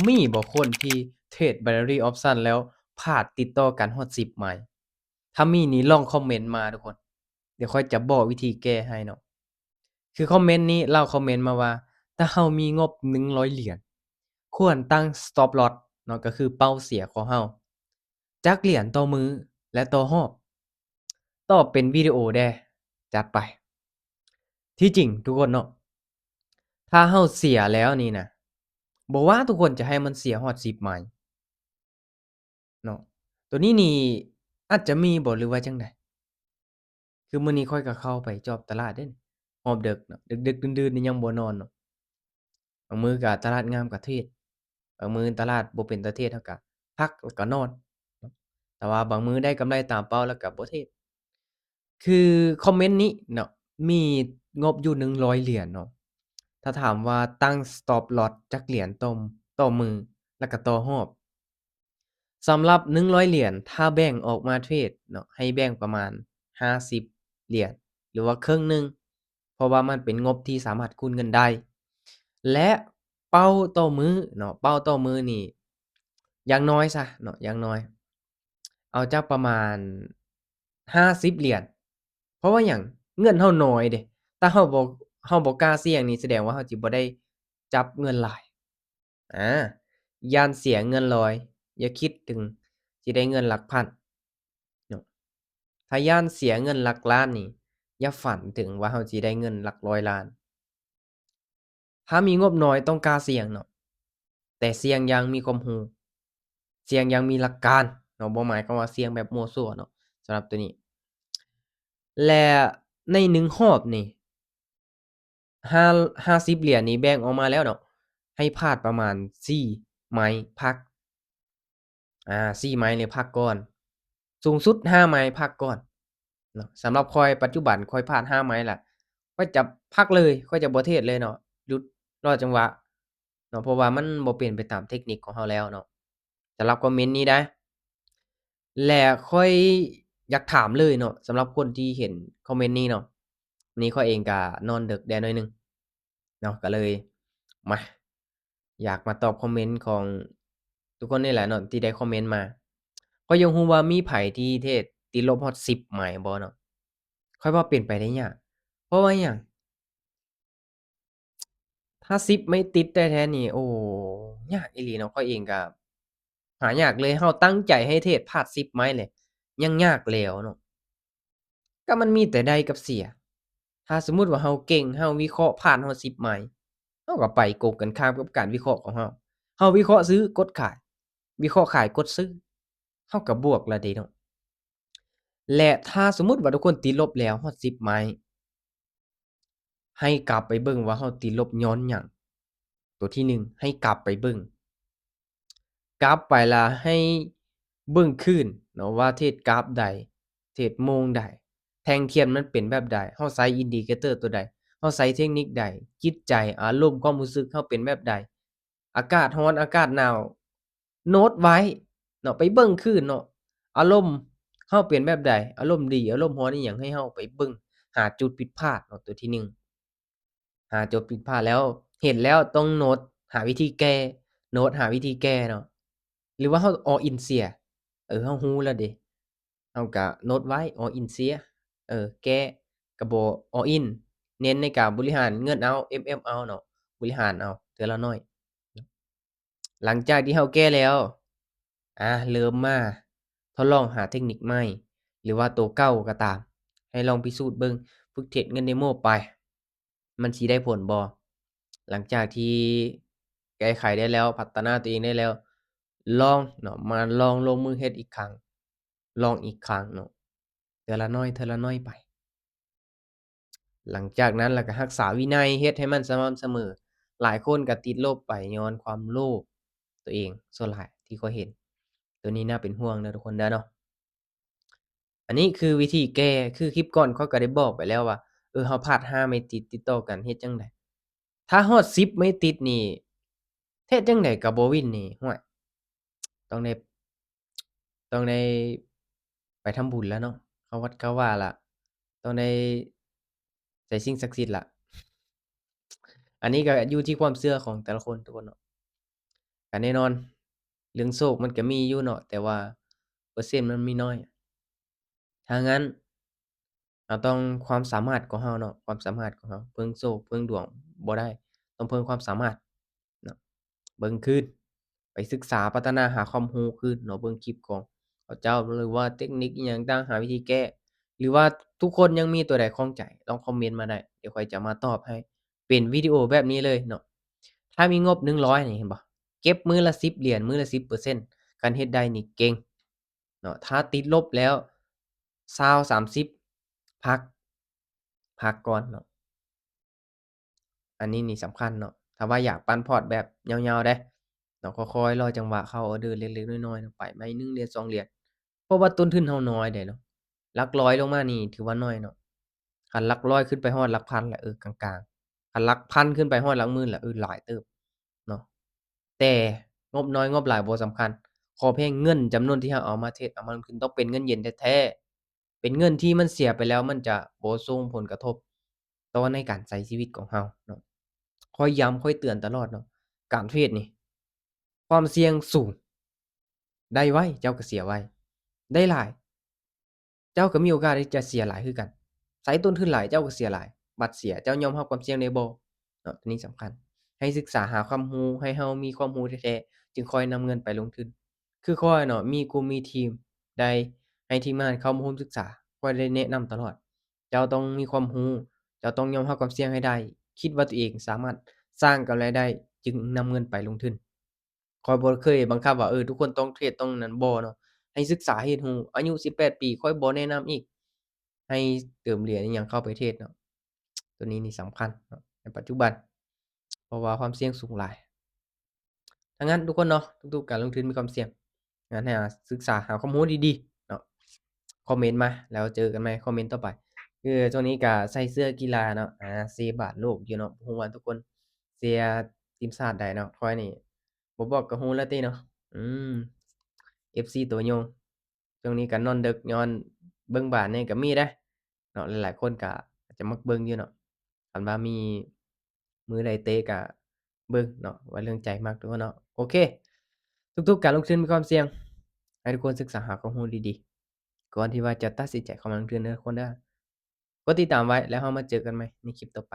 ມີບໍ່ຄົນທີ່ເທຣດ binary option ແລ້ວພາດຕິດຕໍ່ກັນຮອດສິບໄມ້? ຖ້າມີນີ້ລອງຄອມເມັນມາທຸກຄົນ ດຽວຂ້ອຍຈະບອກວິທີແກ້ໃຫ້ເນາະ. ຄືຄອມເມັນນີ້ ລາວຄອມເມັນມາວ່າ ຖ້າເຮົາມີງົບໜຶ່ງຮ້ອຍຫຼຽນ ຄວນຕັ້ງ stop loss ເນາະ ກໍຄືເປົ້າເສຍຂອງເຮົາ ຈັກຫຼຽນຕໍ່ມື້ ແລະ ຕໍ່ຮອບ? ຕອບເປັນວິດີໂອແດ່ ຈັດໄປ. ທີ່ຈິງທຸກຄົນເນາະ ຖ້າເຮົາເສຍແລ້ວນີ້ນະ ບໍ່ວ່າທຸກຄົນຈະໃຫ້ມັນເສຍຮອດສິບໄມ້ເນາະ ໂຕນີ້ນີ້ອາດຈະມີບໍ່ ຫຼືວ່າຈັ່ງໃດ? ຄືມື້ນີ້ຂ້ອຍກໍເຂົ້າໄປຈອບຕະຫຼາດເດ້ ຮອບເດິກເນາະ ດຶກໆ ດື່ນໆ ນີ້ຍັງບໍ່ນອນເນາະ. ບາງມື້ກໍຕະຫຼາດງາມກໍເທຣດ ບາງມື້ຕະຫຼາດບໍ່ເປັນຕາເທຣດ ເຮົາກໍພັກແລ້ວກໍນອນ. ແຕ່ວ່າບາງມື້ໄດ້ກຳໄລຕາມເປົ້າ ແລ້ວກໍບໍ່ເທຣດ. ຄືຄອມເມັນນີ້ເນາະ ມີງົບຢູ່ໜຶ່ງຮ້ອຍຫຼຽນເນາະ ຖ້າຖາມວ່າຕັ້ງ stop loss ຈັກຫຼຽນຕໍ່ ຕໍ່ມື້ ແລ້ວກໍຕໍ່ຮອບ? ສຳລັບໜຶ່ງຮ້ອຍຫຼຽນ ຖ້າແບ່ງອອກມາເທຣດເນາະ ໃຫ້ແບ່ງປະມານຫ້າສິບຫຼຽນ ຫຼືວ່າເຄິ່ງໜຶ່ງ ເພາະວ່າມັນເປັນງົບທີ່ສາມາດຄູນເງິນໄດ້ ແລະ ເປົ້າຕໍ່ມື້ເນາະ ເປົ້າຕໍ່ມື້ນີ້ ຢ່າງໜ້ອຍຊະເນາະ ຢ່າງໜ້ອຍ ເອົາຈັກປະມານຫ້າສິບຫຼຽນ. ເພາະວ່າຫຍັງ? ເງິນເຮົາໜ້ອຍເດ້ ຖ້າເຮົາບໍ່ ເຮົາບໍ່ກ້າສ່ຽງນີ້ ສະແດງວ່າເຮົາຊິບໍ່ໄດ້ຈັບເງິນຫຼາຍ. ອາ ຢ້ານເສຍເງິນລອຍ ຢ່າຄິດເຖິງຊິໄດ້ເງິນຫຼັກພັນເນາະ. ຖ້າຢ້ານເສຍເງິນຫຼັກລ້ານນີ້ ຢ່າຝັນເຖິງວ່າເຮົາຊິໄດ້ເງິນຫຼັກຮ້ອຍລ້ານ. ຖ້າມີງົບໜ້ອຍຕ້ອງກ້າສ່ຽງເນາະ ແຕ່ສ່ຽງຢ່າງມີຄວາມຮູ້ ສ່ຽງຢ່າງມີຫຼັກການເນາະ ບໍ່ໝາຍຄວາມວ່າສ່ຽງແບບມົ້ວຊົ່ວເນາະ ສຳລັບໂຕນີ້. ແລະ ໃນໜຶ່ງຮອບນີ້ ຫ້າ ຫ້າສິບຫຼຽນນີ້ແບ່ງອອກມາແລ້ວເນາະ ໃຫ້ພາດປະມານສີ່ໄມ້ພັກ ອາ ສີ່ໄມ້ນີ້ພັກກ່ອນ ສູງສຸດຫ້າໄມ້ພັກກ່ອນເນາະ. ສຳລັບຂ້ອຍ ປັດຈຸບັນຂ້ອຍພາດຫ້າໄມ້ລະ ຂ້ອຍຈະພັກເລີຍ ຂ້ອຍຈະບໍ່ເທຣດເລີຍເນາະ ຢຸດລໍຈັງຫວະເນາະ ເພາະວ່າມັນບໍ່ເປັນໄປຕາມເທັກນິກຂອງເຮົາແລ້ວເນາະ. ສຳລັບຄອມເມັນນີ້ໄດ໋ ແລະ ຂ້ອຍຢາກຖາມເລີຍເນາະ ສຳລັບຄົນທີ່ເຫັນຄອມເມັນນີ້ເນາະ ນີ້ຂ້ອຍເອງກະນອນເດິກແດ່ໜ້ອຍໜຶ່ງເນາະ ກະເລີຍມາ ຢາກມາຕອບຄອມເມັນຂອງທຸກຄົນນີ້ແຫຼະເນາະ ທີ່ໄດ້ຄອມເມັນມາ. ຂ້ອຍຢາກຮູ້ວ່າມີໃຜທີ່ເທຣດຕິດລົບຮອດສິບໄມ້ບໍ່ເນາະ? ຂ້ອຍວ່າເປັນໄປໄດ້ຍາກ ເພາະວ່າຫຍັງ? ຖ້າສິບໄມ້ຕິດແທ້ໆນີ້ ໂອ້ ຍາກອີ່ຫຼີເນາະ. ຂ້ອຍເອງກະຫາຍາກເລີຍ ເຮົາຕັ້ງໃຈໃຫ້ເທຣດພາດສິບໄມ້ເລີຍ ຍັງຍາກແລ້ວເນາະ. ກໍມັນມີແຕ່ໄດ້ກັບເສຍ. ຖ້າສົມມຸດວ່າເຮົາເກັ່ງ ເຮົາວິເຄາະພາດຮອດສິບໄມ້ ເຮົາກໍໄປກົງກັນຂ້າມກັບການວິເຄາະຂອງເຮົາ. ເຮົາວິເຄາະຊື້ ກົດຂາຍ ວິເຄາະຂາຍ ກົດຊື້ ເຮົາກໍບວກແລ້ວເດ້ເນາະ. ແລະ ຖ້າສົມມຸດວ່າທຸກຄົນຕິດລົບແລ້ວຮອດສິບໄມ້ ໃຫ້ກັບໄປເບິ່ງວ່າເຮົາຕິດລົບຍ້ອນຫຍັງ. ຕົວທີໜຶ່ງ ໃຫ້ກັບໄປເບິ່ງ ກັບໄປລະໃຫ້ເບິ່ງຄືນເນາະວ່າເທຣດກາຟໃດ ເທຣດໂມງໃດ ແທ່ງທຽນມັນເປັນແບບໃດ ເຮົາໃຊ້ອິນດິເຄເຕີຕົວໃດ ເຮົາໃຊ້ເທັກນິກໃດ ຈິດໃຈ ອາລົມ ຄວາມຮູ້ສຶກເຮົາເປັນແບບໃດ ອາກາດຮ້ອນ ອາກາດໜາວ ໂນດໄວ້ເນາະ ໄປເບິ່ງຄືນເນາະ ອາລົມເຮົາເປັນແບບໃດ ອາລົມດີ ອາລົມຮ້ອນອີ່ຫຍັງ ໃຫ້ເຮົາໄປເບິ່ງ ຫາຈຸດຜິດພາດເນາະ ຕົວທີໜຶ່ງ ຫາຈຸດຜິດພາດແລ້ວ ເຫັນແລ້ວຕ້ອງໂນດ ຫາວິທີແກ້ ໂນດຫາວິທີແກ້ເນາະ. ຫຼືວ່າເຮົາ all in ເສຍ ເອີ ເຮົາຮູ້ແລ້ວເດ ເຮົາກະໂນດໄວ້ all in ເສຍ ເອີ ແກ້ກະບໍ່ all in ເນັ້ນໃນການບໍລິຫານເງິນເອົາ ເອັມເອັມ ເອົາເນາະ ບໍລິຫານເອົາເທື່ອລະໜ້ອຍ. ຫຼັງຈາກທີ່ເຮົາແກ້ແລ້ວ ອາ ເລີ່ມມາທົດລອງຫາເທັກນິກໃໝ່ ຫຼືວ່າໂຕເກົ່າກໍຕາມ ໃຫ້ລອງພິສູດເບິ່ງ ຝຶກເທຣດເງິນເດໂມໄປ ມັນຊິໄດ້ຜົນບໍ່? ຫຼັງຈາກທີ່ແກ້ໄຂໄດ້ແລ້ວ ພັດທະນາຕົວເອງໄດ້ແລ້ວ ລອງເນາະ ມາລອງລົງມືເຮັດອີກຄັ້ງ ລອງອີກຄັ້ງເນາະ ເທື່ອລະໜ້ອຍ ເທື່ອລະໜ້ອຍໄປ. ຫຼັງຈາກນັ້ນລະກະຮັກສາວິໄນ ເຮັດໃຫ້ມັນສະໝ່ຳສະເໝີ. ຫຼາຍຄົນກະຕິດລົບໄປຍ້ອນຄວາມໂລບຕົວເອງ ສ່ວນຫຼາຍທີ່ຂ້ອຍເຫັນ. ໂຕນີ້ໜ້າເປັນຫ່ວງເດີທຸກຄົນເດີເນາະ. ອັນນີ້ຄືວິທີແກ້ ຄືຄລິບກ່ອນຂ້ອຍກະໄດ້ບອກໄປແລ້ວວ່າ ເອີ ເຮົາພາດຫ້າໄມ້ຕິດຕິດຕໍ່ກັນ ເຮັດຈັ່ງໃດ? ຖ້າຮອດສິບໄມ້ຕິດນີ້ ເຮັດຈັ່ງໃດກໍບໍ່ວິນນີ້ ຫ້ວຍ ຕ້ອງໄດ້ ຕ້ອງໄດ້ໄປທຳບຸນລະເນາະ ເຂົ້າວັດເຂົ້າວາລະ ຕ້ອງໄດ້ໃສ່ສິ່ງສັກສິດລະ. ອັນນີ້ກໍຢູ່ທີ່ຄວາມເຊື່ອຂອງແຕ່ລະຄົນທຸກຄົນເນາະ. ກໍແນ່ນອນ ເລື່ອງໂຊກມັນກໍມີຢູ່ເນາະ ແຕ່ວ່າເປີເຊັນມັນມີນ້ອຍ. ຖ້າຊັ້ນ ເຮົາຕ້ອງຄວາມສາມາດຂອງເຮົາເນາະ ຄວາມສາມາດຂອງເຮົາ ເພິ່ງໂຊກເພິ່ງດວງບໍ່ໄດ້ ຕ້ອງເພິ່ງຄວາມສາມາດເນາະ ເບິ່ງຄືນ ໄປສຶກສາພັດທະນາຫາຄວາມຮູ້ຄືນເນາະ ເບິ່ງຄລິບຂອງເຂົາເຈົ້າ ຫຼືວ່າເຕັກນິກອີ່ຫຍັງຕ່າງ ຫາວິທີແກ້ ຫຼືວ່າທຸກຄົນຍັງມີຕົວໃດຂ້ອງໃຈ ລອງຄອມເມັນມາໄດ້ ດຽວຂ້ອຍຈະມາຕອບໃຫ້ ເປັນວິດີໂອແບບນີ້ເລີຍເນາະ. ຖ້າມີງົບໜຶ່ງຮ້ອຍນີ້ ເຫັນບໍ່ ເກັບມື້ລະສິບຫຼຽນ ມື້ລະສິບເປີເຊັນ ຄັນເຮັດໄດ້ນີ້ເກັ່ງເນາະ. ຖ້າຕິດລົບແລ້ວ ຊາວ ສາມສິບ ພັກ ພັກກ່ອນເນາະ. ອັນນີ້ນີ້ສຳຄັນເນາະ ຖ້າວ່າຢາກປັ່ນພອດແບບຍາວໆເດ້ເນາະ ຄ່ອຍໆລໍຈັງຫວະເຂົ້າອອເດີເລັກໆນ້ອຍໆເນາະ ໄປໃໝ່ໜຶ່ງຫຼຽນສອງຫຼຽນ ເພາະວ່າຕົ້ນທຶນເຮົານ້ອຍເດ້ເນາະ ຫຼັກຮ້ອຍລົງມານີ້ຖືວ່ານ້ອຍເນາະ. ຄັນຫຼັກຮ້ອຍຂຶ້ນໄປຮອດຫຼັກພັນລະ ເອີ ກາງໆ ຄັນຫຼັກພັນຂຶ້ນໄປຮອດຫຼັກໝື່ນລະ ເອີ ຫຼາຍເຕີບເນາະ. ແຕ່ງົບນ້ອຍງົບຫຼາຍບໍ່ສຳຄັນ ຂໍພຽງເງິນຈຳນວນທີ່ເຮົາເອົາມາເທຣດ ເອົາມາລົງທຶນ ຕ້ອງເປັນເງິນເຢັນແທ້ໆ ເປັນເງິນທີ່ມັນເສຍໄປແລ້ວ ມັນຈະບໍ່ສົ່ງຜົນກະທົບຕໍ່ໃນການໃຊ້ຊີວິດຂອງເຮົາເນາະ. ຂ້ອຍຢ້ຳ ຂ້ອຍເຕືອນຕະຫຼອດເນາະ ການເທຣດນີ້ ຄວາມສ່ຽງສູງ ໄດ້ໄວເຈົ້າກໍເສຍໄວ ໄດ້ຫຼາຍເຈົ້າກໍມີໂອກາດທີ່ຈະເສຍຫຼາຍຄືກັນ. ໃຊ້ຕົ້ນທຶນຫຼາຍເຈົ້າກໍເສຍຫຼາຍ ບັດເສຍເຈົ້າຍອມຮັບຄວາມສ່ຽງໄດ້ບໍ່ເນາະ. ໂຕນີ້ສຳຄັນ ໃຫ້ສຶກສາຫາຄວາມຮູ້ ໃຫ້ເຮົາມີຄວາມຮູ້ແທ້ໆ ຈຶ່ງຄ່ອຍນຳເງິນໄປລົງທຶນ. ຄືຂ້ອຍເນາະ ມີກຸ່ມມີທີມ ໄດ້ໃຫ້ທີມງານເຂົ້າມາຮ່ວມສຶກສາ ຂ້ອຍໄດ້ແນະນຳຕະຫຼອດ ເຈົ້າຕ້ອງມີຄວາມຮູ້ ເຈົ້າຕ້ອງຍອມຮັບຄວາມສ່ຽງໃຫ້ໄດ້ ຄິດວ່າຕົວເອງສາມາດສ້າງກຳໄລໄດ້ ຈຶ່ງນຳເງິນໄປລົງທຶນ. ຂ້ອຍບໍ່ເຄີຍບັງຄັບວ່າ ເອີ ທຸກຄົນຕ້ອງເທຣດ ຕ້ອງນັ້ນ ບໍ່ເນາະ ໃຫ້ສຶກສາຮຽນຮູ້. ອາຍຸສິບແປດປີ ຂ້ອຍບໍ່ແນະນຳອີກ ໃຫ້ເຕີມຫຼຽນອີ່ຫຍັງເຂົ້າໄປເທຣດເນາະ. ໂຕນີ້ນີ້ສຳຄັນເນາະ ໃນປັດຈຸບັນ ເພາະວ່າຄວາມສ່ຽງສູງຫຼາຍ. ດັ່ງນັ້ນທຸກຄົນເນາະ ທຸກໆການລົງທຶນມີຄວາມສ່ຽງ. ງານໃຫ້ ອາ ສຶກສາຫາຄວາມຮູ້ດີໆເນາະ. ຄອມເມັນມາ ແລ້ວເຈີກັນໃໝ່ຄອມເມັນຕໍ່ໄປ. ຄືຊ່ວງນີ້ກະໃສ່ເສື້ອກິລາເນາະ ອາ ເຊບານໂລກຢູ່ເນາະ. ບໍ່ຮູ້ວ່າທຸກຄົນເຊຍທີມຊາດໃດເນາະ. ຂ້ອຍນີ້ບໍ່ບອກກໍຮູ້ແລ້ວຕິເນາະ. ອືມ ເອັຟຊີ ໂຕຍົງ. ຊ່ວງນີ້ກໍນອນເດິກ ຍ້ອນເບິ່ງບານນີ້ກໍມີເດ້ເນາະ. ຫຼາຍໆຄົນກໍອາດຈະມັກເບິ່ງຢູ່ເນາະ. ຄັນວ່າມີມື້ໃດເຕະກໍເບິ່ງເນາະ ວ່າເລື່ອງໃຈມັກທຸກຄົນເນາະ. ໂອເຄ ທຸກໆການລົງທຶນມີຄວາມສ່ຽງ ໃຫ້ທຸກຄົນສຶກສາຫາຄວາມຮູ້ດີໆ ກ່ອນທີ່ວ່າຈະຕັດສິນໃຈເຂົ້າມາລົງທຶນເດີທຸກຄົນເດີ. ກົດຕິດຕາມໄວ້ ແລ້ວເຮົາມາເຈີກັນໃໝ່ໃນຄລິບຕໍ່ໄປ.